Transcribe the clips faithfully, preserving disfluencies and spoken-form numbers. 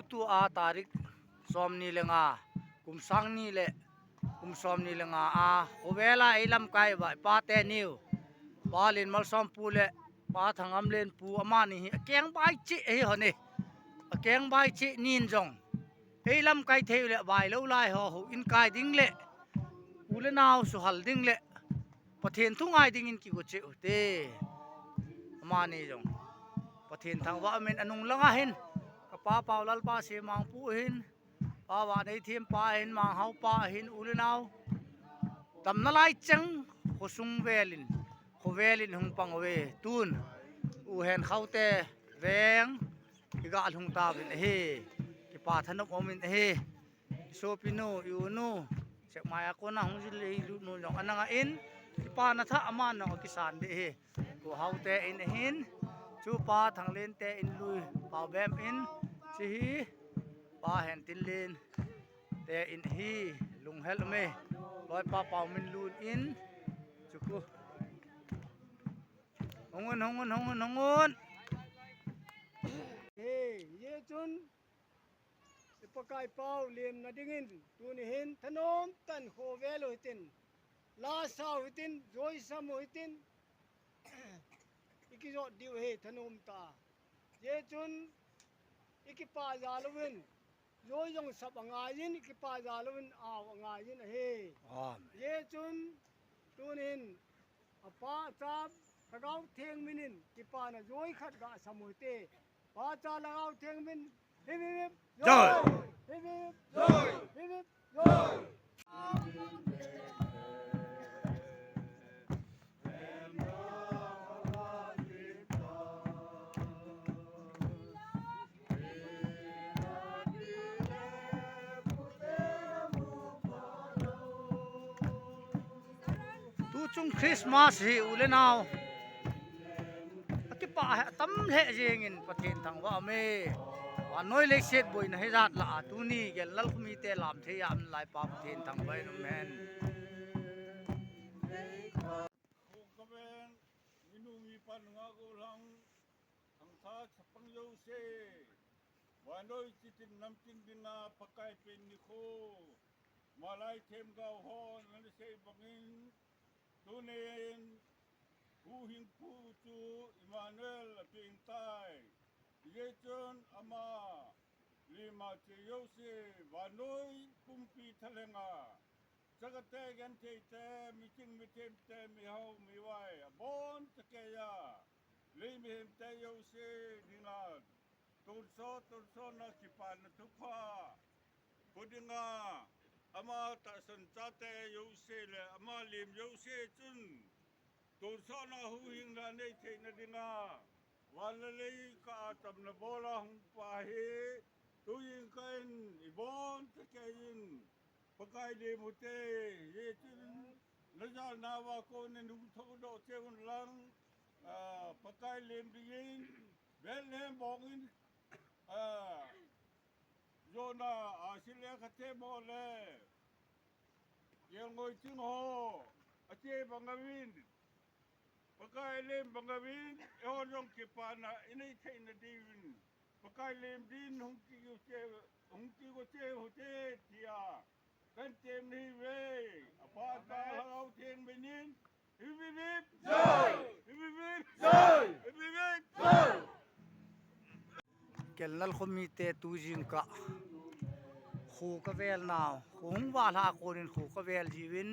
Tua tarik som ni le nga, kum sang ni le, kum som ni le nga a, khovel a ei lamkai uva, i pate niu, Pa Lenmalsom pu le Pa Thangamlen pu amani hi akeng bai cheh ahi hon e. Akeng bai cheh nin jong, ei lamkai thei u le vailou lai ho, houin kai ding le u le nao suhal ding le Pathen thu ngai dingin kigo cheh u te. Amani jong Pathen thangvah umin, anung langa hin ka pa Paolalpa Semangpu hin, Pa Vaneithem pa hin, Manghaupa hin, u le nao damna lai cheng khosung velin, khovelin hung pang uve. Tun u Henkhaute veng iga lhung tauvin ahi. Kipa thanop umin ahi. I sopinu, i unu, Sekmai a kona hung jil le i lutnu jong ana nga in, kipana thah aman jong akisan ding ahi. Pu Haote in ahin, chu Pa Thanglente in lui Paobem in, chihi Pa Hentinlen te in ahi, lunghel ume. Loipa Paominlun in, chuku. Hungun, hungun, hungun, hungun. He, ye chun, i Pakai pao lemna dingin, tuni hin thanom tah in khovel u hitin, lasa u hitin, joisam u hitin, i kijot diu ahi thanom tah. Ye chun, i kipa jal uvin, joi jong sap angaiyin, i kipa jal uvin, ao angaiyin ahi. Amen. Ye chun, tuni hin, apa, Cha, Lhagao Theng minin, kipana joi khat gasam u hite. Pa, Cha, Lhagao Theng min, hip, hip, hip, joi! Joi! Hip, hip, hip, joi! Hip, hip, joi! Tuchung Christmas hi u le nao akipah hi atam lheh jengin Pathen thangvah ume. Vannoi leiset boina hijat lah a tuni Gelnal khomite lam thei a um lai Pa Pathen thangvah in umhen. Khokaveng, minu mipa nungah gollhang, thangtha chapang jouse, vannoi chitin namtin dinga Pakai pen nikho, malai themgao hon ana sei bangin, tunin huhhingpu chu Emmanuel apeng tai. Hijeh chun ama lima che jouse, vannoi pumpi thalhenga, chakate, gentheite, miching mithemte, mihao mivai, abon chakeiya lei mihemte jouse dinga tonsot, tonsotna kipana thupha pu dinga, ama tahsan chate jouse le ama lem jouse chun tonsotna huhhingna nei theina dinga, van le lei kah a chamna bola hung pa hi, tujingkah in ibon chakeiyin Pakai lem u hite, hijeh chun najalna uva konin hung thoudoh cheh un lang, ah, Pakai lem dingin Bethlehem bongin, ah, jona, ah, sile khathe mo le, kelngoi ching ho ache bang uvin, Pakai lem bang uvin, eiho jong kipana inei theina diuvin Pakai lem din hung kigo cheh, hung kigo cheh u hite tia kahin tem nahiuve. Apa, Cha, Lhagao Theng minin, hip, hip, hip. Joi! Hip, hip, hip. Joi! Hip, hip, hip. Joi! Gelnal khomite tujingkah kho kavel nau, kho hung valha a konin kho kavel jiuvin,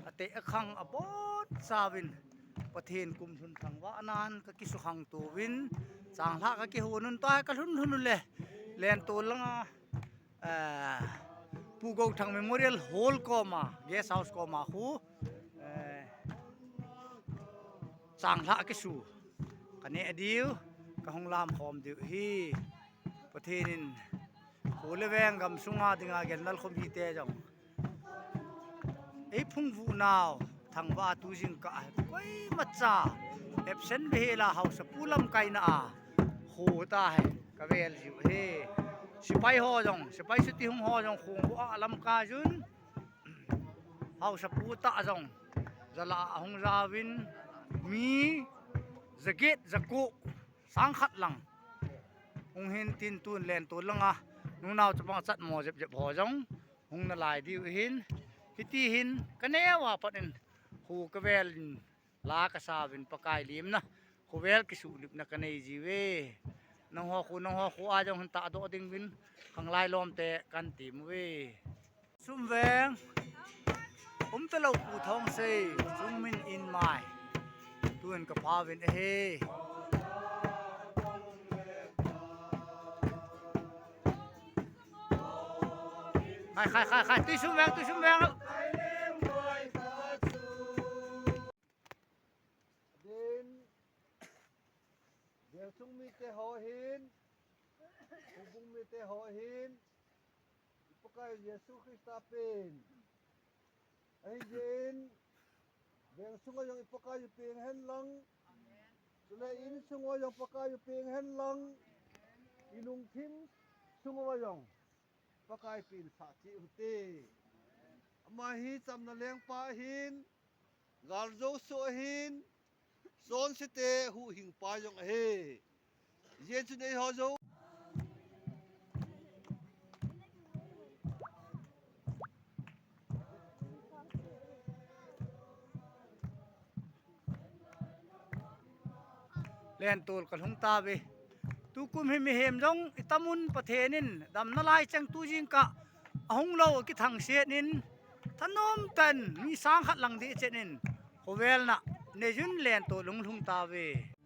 ateh akhang abonchauvin Pathen kumlhun thangvahnan kakisukhang touvin, changlhah kakihon un, tua hi kalhun lhun ule, Lentol langa, eh, Pu Gouthang Memorial Hall koma, guest house koma khu, eh, changlhah kisu kaneh diu, kahung lamkhom diu ahi. Pathen in kho le veng gamsunga dinga Gelnal khomite jong eiphungvuh nau thangvah a tujingkah koimacha absent behseh a haosapu lamkaina a kho tahi kavel jiu ahi. Sepai ho jong, sepai chuti hung ho jong khongbua alamkai jun, haosapu tah jong jalah a ahung jauvin, mi jaget jako, sangkhat lang hung hin tin, tun Lentol langa Nunau chapang chatmo jep jep ho jong hung nalai diu hin. Hiti hin kaneo a pat in hu kavel in la kasauvin Pakai limna khovel kisuhlupna kanei jiuve. Nangho khu nangho khu a jong hin tahdoh ding uvin khanglai lomte kanti uve. Sumveng umtalou Pu Thongsei, Chungmin in mai. Tun kaphauvin ahi. Khai, khai, khai, khai. Tui sumveng, tui sumveng. Din, Veng sung mite ho hin, Khubung mite ho hin, i Pakai Jesu Christa pen. Ahin, Veng sunga jong i Pakai u peng hen lang. Chule insung uva jong Pakai u peng hen lang. I lungthim sung uva jong Pakai pen sah cheh u hite. Ama hi chamna lengpa ahin, gal Joshua ahin, chonsete huhhingpa jong ahi. Ijeh chun eiho Zo Lentol kalhung tauve. Tukum hi mihem jong itamun Pathen in damna lai cheng tu jingkah ahung lou kithangset in thanom tah in mi sang khat lang ding chen in khovel na neijun Lentol hung lhung tauve.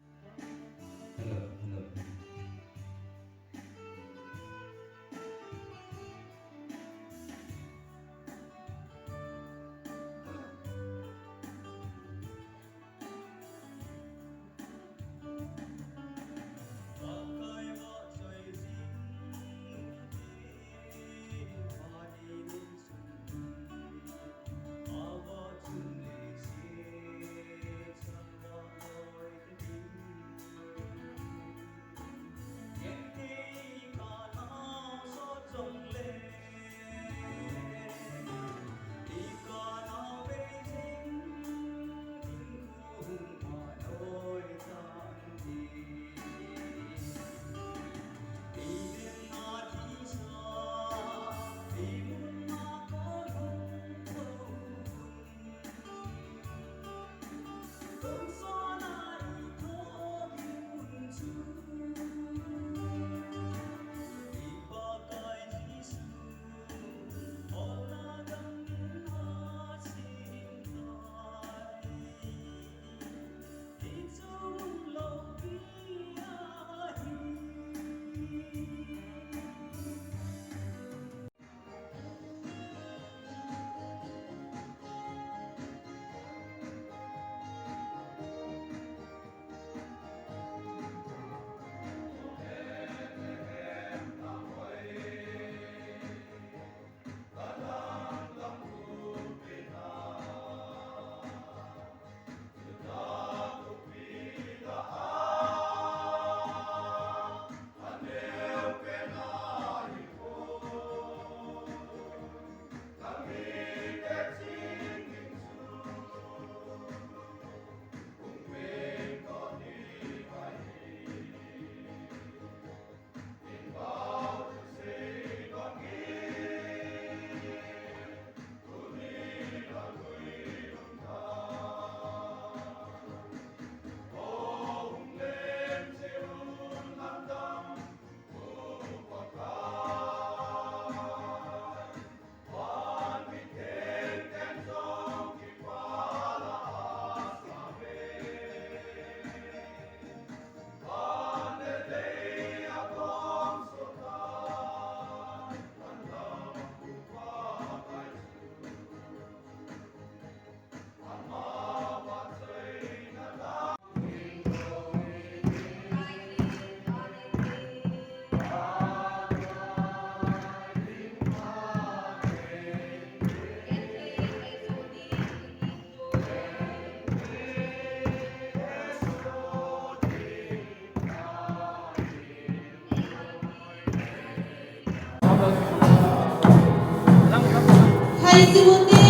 Hai, si Buti,